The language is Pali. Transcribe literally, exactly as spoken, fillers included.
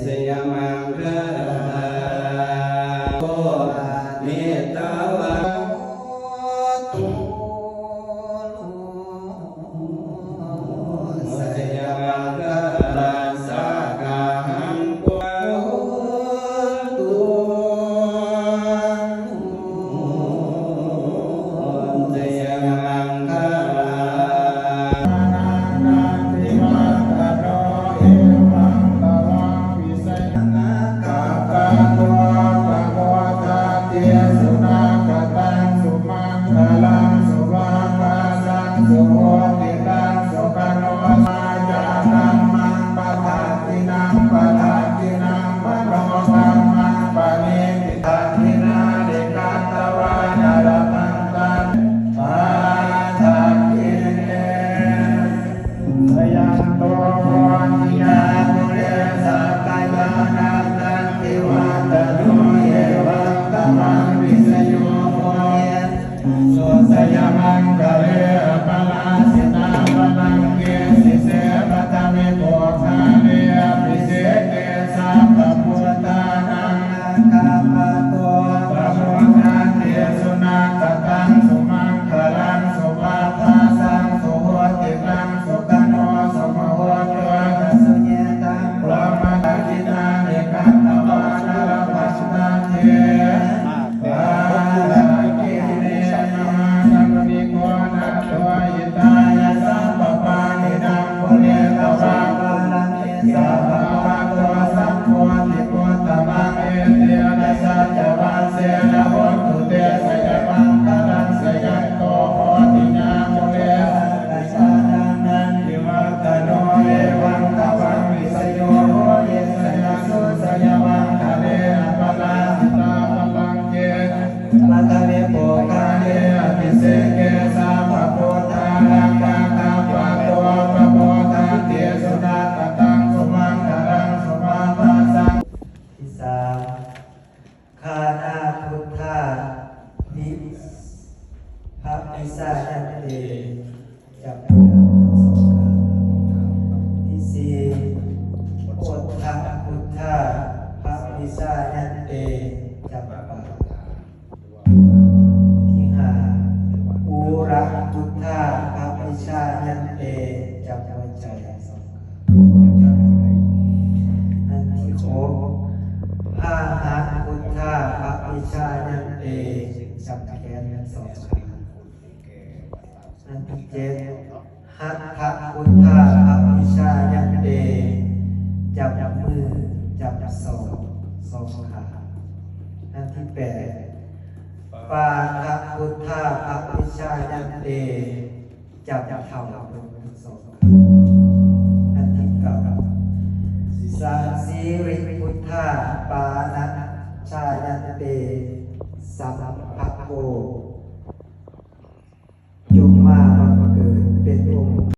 jayamaṅgalaṃ. Jayamaṅgalaṃ. Jayanto bodhiyā mūle sakyānaṃ nandivaḍḍhano, evaṃ tvaṃ vijayo hohi jayamaṅgale aparājitapallaṅke sīse paṭhavipokkhare abhiseke sabbabuddhānaṃ aggappatto pamodati. Sunakkhattaṃ sumaṅgalaṃ supabhātaṃ suhuṭṭhitaṃ sukhaṇo sumuhutto ca suyiṭṭhaṃ brahmacāriṇaṃ ekatvāna labhantatthe padakkhiṇe. Mahākāruṇiko nātho hitāya sabbapāṇinaṃ pūretvā pāramī sabbā patto sambodhimuttamaṃ. Etena saccavajjena hotu te jayamaṅgalaṃ. Jayanto bodhiyā mūle sakyānaṃ nandivaḍḍhano, evaṃ tvaṃ vijayo hohi jayassu jayamaṅgale aparājitapallaṅke paṭhavipokkhare abhiseke sabbabuddhānaṃ aggappatto pamodati. Sunakkhattaṃ sumaṅgalaṃ supabhātaṃ. ที่สาม Ghānā buddhā bhi- bhavissāyante. จับ ที่สี่ Odha buddhā bhavissāyante. จับ ที่ห้า Ura buddhā bhavissāyante. จับ หัวใจ สอง อันที่หก Pāha buddhā bhavissāyante. จับแขน สอง ขา อันที่เจ็ด Hatha buddhā bhavissāyante. จับมือ จับศอก สอง ขา อันที่แปด Pāda buddhā bhavissāyante. จับเข่า ทั้งสอง ขา อันที่เก้า Sasiri buddhā bhavissāyante. Sambhavo